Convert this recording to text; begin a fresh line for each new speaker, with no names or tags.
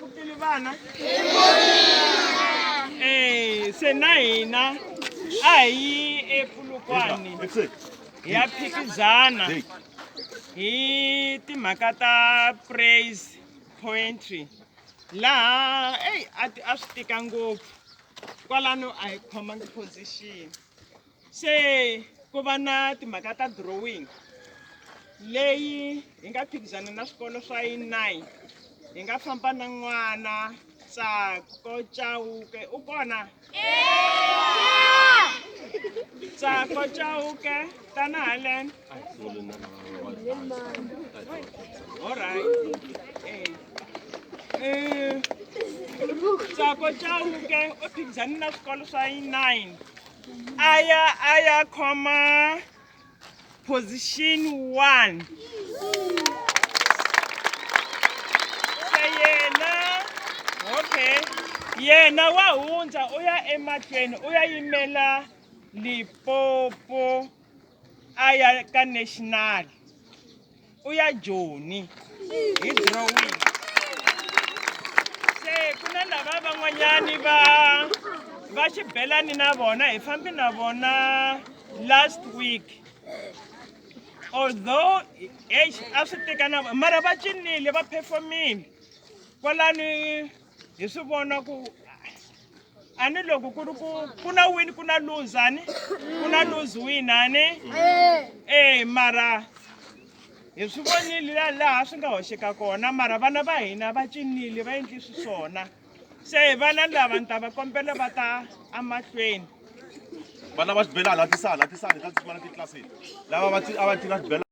pfukile vana eh se na hina a hi yi ePolokwane hi ya phikizana hi timhaka ta praise poetry laha eyi a ti a swi tika ngopfu kwalano a hi khomangi position se ku va na timhaka ta drawing leyi hi nga phikizana na swikolo swa yi 9 hi nga famba na n'wana Tsako Chauke u kona Tsako Chauke tana haleni all right eh eh Tsako Chauke u phikizane na swikolo swa yi 9 a ya a ya khoma position 1 se yena okay yena wa hundza u ya emahlweni u ya yimela Limpopo a ya ka national u ya Joni hi drawing se ku na lava van'wanyani va va xibelani na vona hi fambi na vona last week although eish a swi tika na mara va cinile va performile kwalani hi swi vona ku a ni loko ku ri ku ku na win ku na lose ani ku na lose win ani eh mara hi swi vonile la laha swi nga hoxeka kona mara vana va hina va cinile va endli swi swona se vana lava ni ta va kombela va ta emahlweni
vana va xibelani hatisani hatisani ta tshimana titlilasini lava va a va cina xibelani.